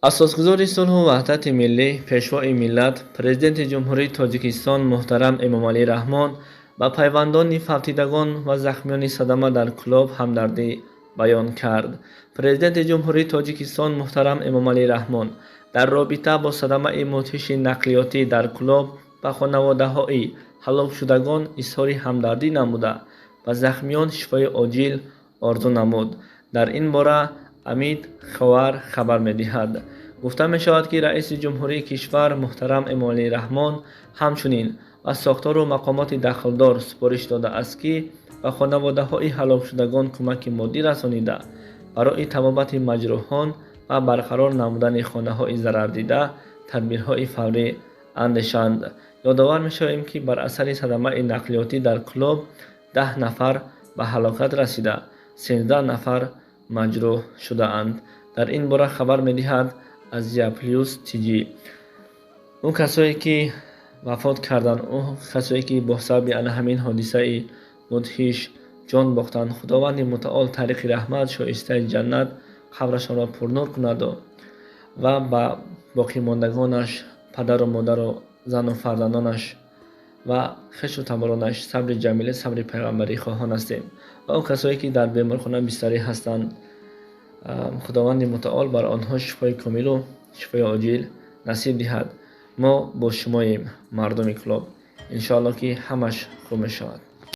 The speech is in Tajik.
Асосгузори сулҳу ваҳдати миллӣ, Пешвои миллат, Президенти Ҷумҳурии Тоҷикистон муҳтарам Эмомалӣ Раҳмон ба пайвандони фавтидагон ва захмиёни садама дар Кӯлоб ҳамдардӣ баён кард. Президенти Ҷумҳурии Тоҷикистон муҳтарам Эмомалӣ Раҳмон дар робита бо садамаи мудҳиши нақлиётӣ дар Кӯлоб ба хонаводаҳои ҳалокшудагон изҳори ҳамдардӣ намуда, ба захмиён шифои оҷил орзу намуд. Дар ин бора Амид Ховар хабар медиҳад. Гуфта мешавад, ки раиси ҷумҳурии кишвар муҳтарам Эмомалӣ Раҳмон ҳамчунин ба сохтору мақомоти дахлдор супориш додааст, ки ба хонаводаҳои ҳалокшудагон кӯмаки моддӣ расонида, барои табобати маҷрӯҳон ва барқарор намудани хонаҳои зарардида тадбирҳои фаврӣ андешанд. Ёдовар мешавем, ки бар асари садамаи нақлиётӣ дар Кӯлоб 10 нафар ба ҳалокат расида, 13 нафар маҷрӯҳ шудаанд. Дар ин бора хабар медиҳад Азия Плюс Тҷ. Ӯ касое, ки вафот карданд, ӯ касое, ки бо сабаби ана ҳамин ҳодисаи мудҳиш ҷон бохтанд, Худованди мутаол тариқи раҳмат, шоистаи ҷаннат, қабрашонро пурнур кунаду ва ба боқимондагонаш, падару модару зану фарзандонаш ва хешу таборонаш сабри ҷамиле, сабри пайғамбарӣ хоҳон ҳастем. Ва он касое, ки дар беморхона бистарӣ ҳастанд, Худованди мутаол бар онҳо шифои комилу шифои оҷил насиб диҳад. Мо бо шумоем, мардуми Кӯлоб. Иншоалло, ки ҳамаш хуб мешавад.